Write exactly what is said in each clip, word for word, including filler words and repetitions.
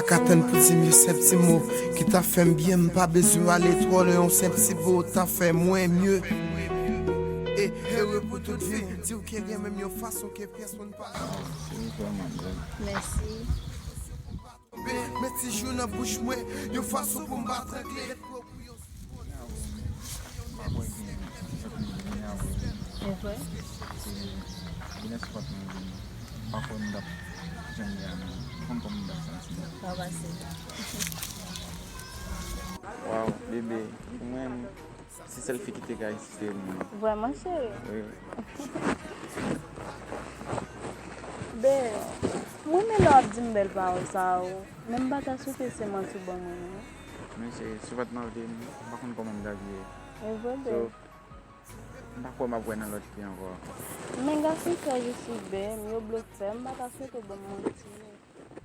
Ka tann pou di m yon senp ti mo ki ta fè m byen, m pa bezwen ale twò lwen, yon senp ti bo ta fè mwen mye. E ere pou tout vi, di w ke gen menm yon fason ke pyès moun pa. Mèsi. Tonbe, met ti jou nan bouch mwen, yon fason pou m pa trangle. E vre? Waw, bebe, pou mwen, se sèl fi ki te ka egziste nan mond lan. Vrèman, cheri? Wi. Be, m renmen lè w ap di m bèl pawòl sa yo, men m pa ta swete se manti w ban mwen, non. Men cheri, si w pa t mande m, m pa konn kòman m ta vle. E vre, be. So, m pa kwè m ap wè nan lòt fi ankò. Men gason sa yo sou bè m, yo blofè, m pa ta swete w ban m manti, non.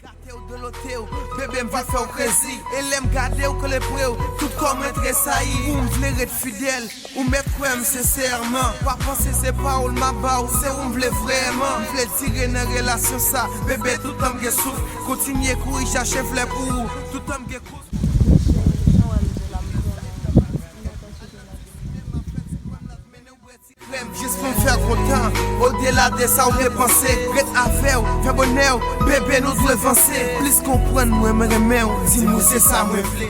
Gate w, dolote w, bebe m va fè w krezi. E lè m gade w, kole pre w, tout kò mwen tresayi. Ou m vle ret fidèl, ou mèt kwè m sensèman. Pa panse se pawòl m ap ba w, se ou m vle vrèman. M vle dire nan relasyon sa, bebe, toutan m gen souf. Kontinye kouri chache flè pou ou, toutan m gen kouz. Jis pou m fè w kontan, odela de sa w te panse. Ret avè w, fè bonè w, bebe, nou dwe vanse. Plis konprann mwen, mwen renmen w, di m wi se sa mwen vle.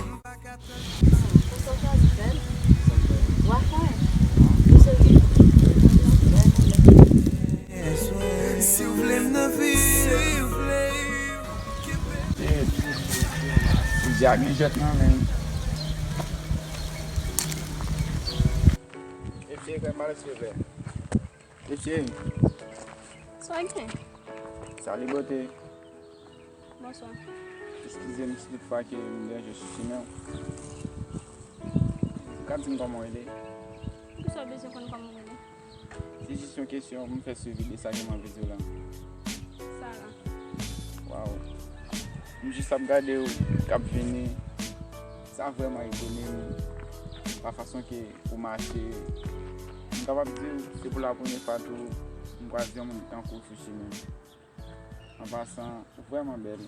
Si w vle m nan vi. Shit. Ou di ak yon jwèt nan men. Mesye, kòman w ye, silvouplè? Mesye. Sa gen? Salut, beauté. Bonswa. Eskize m si tout fwa ke m deranje w sou chimen w. Ou ka di m kòman w rele? Poukisa w bezwen konn kòman m rele? Se jis yon kesyon pou m fè swivi de sa ke m anvi di w la. Sara. Waw. M jis ap gade w k ap vini. Sa vrèman etone m pa fason ke ou mache. M kapab di w, se pou la premye fwa tou m kwaze yon moun tankou w sou chimen m. An pasan, ou vrèman bèl.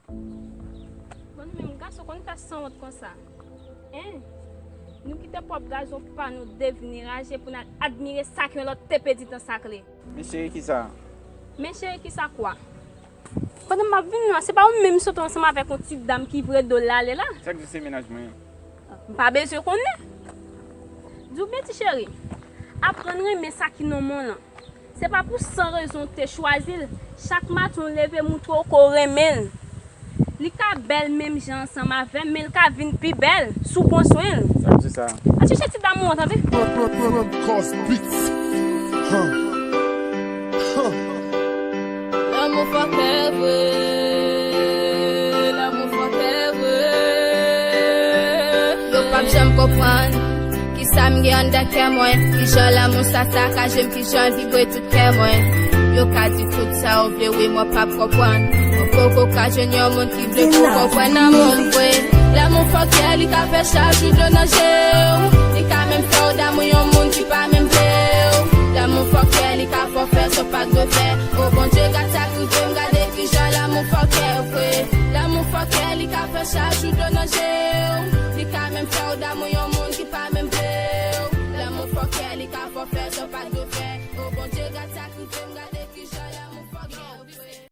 Bon, nou menm gason konn fè sanwont konsa. Hein? Nou kite pwòp gazon pa nou devni raje pou n al admire sa ke yon lòt te pedi tan sakle. Men cheri, kisa? Men cheri, kisa kwa? Pandan m ap vin nan, se pa ou menm sot ansanm avèk yon ti dam ki vire do l ale la? Sa k di se mennaj mwen an? M pa bezwen konnen. Di w byen ti cheri, aprann renmen sa ki nan men w lan. Se pa pou san rezon w te chwazi l. Chak maten w leve, moutre w ke w renmen l. Li ka bèl menm jan ansanm avè m, men l ka vin pi bèl si w pran swen l. Sa k di sa? Al chèche ti dam ou an, tande. Cos Beats. Huh. Huh. Lanmou fòkè vre, lanmou fòkè vre. Yo p ap janm konprann kisa m gen anndan kè mwen, kijan lanmou sa sakaje m, kijan l vibre tout kè mwen. Yo ka di tout sa yo vle, wi, mwen p ap konprann. Mwen poko ka jwenn yon moun ki vle pou konprann lanmou vre. Lanmou fòkè, li ka fè chak jou dlo nan je w. Li ka menm fè w damou yon moun ki pa menm vle w. Lanmou fòkè, li ka fè w fè sa w pa t dwe fè. O Bondye, gad sa k rive m, gade kijan lanmou fòkè vre. Lanmou fòkè, li ka fè chak jou dlo nan je w.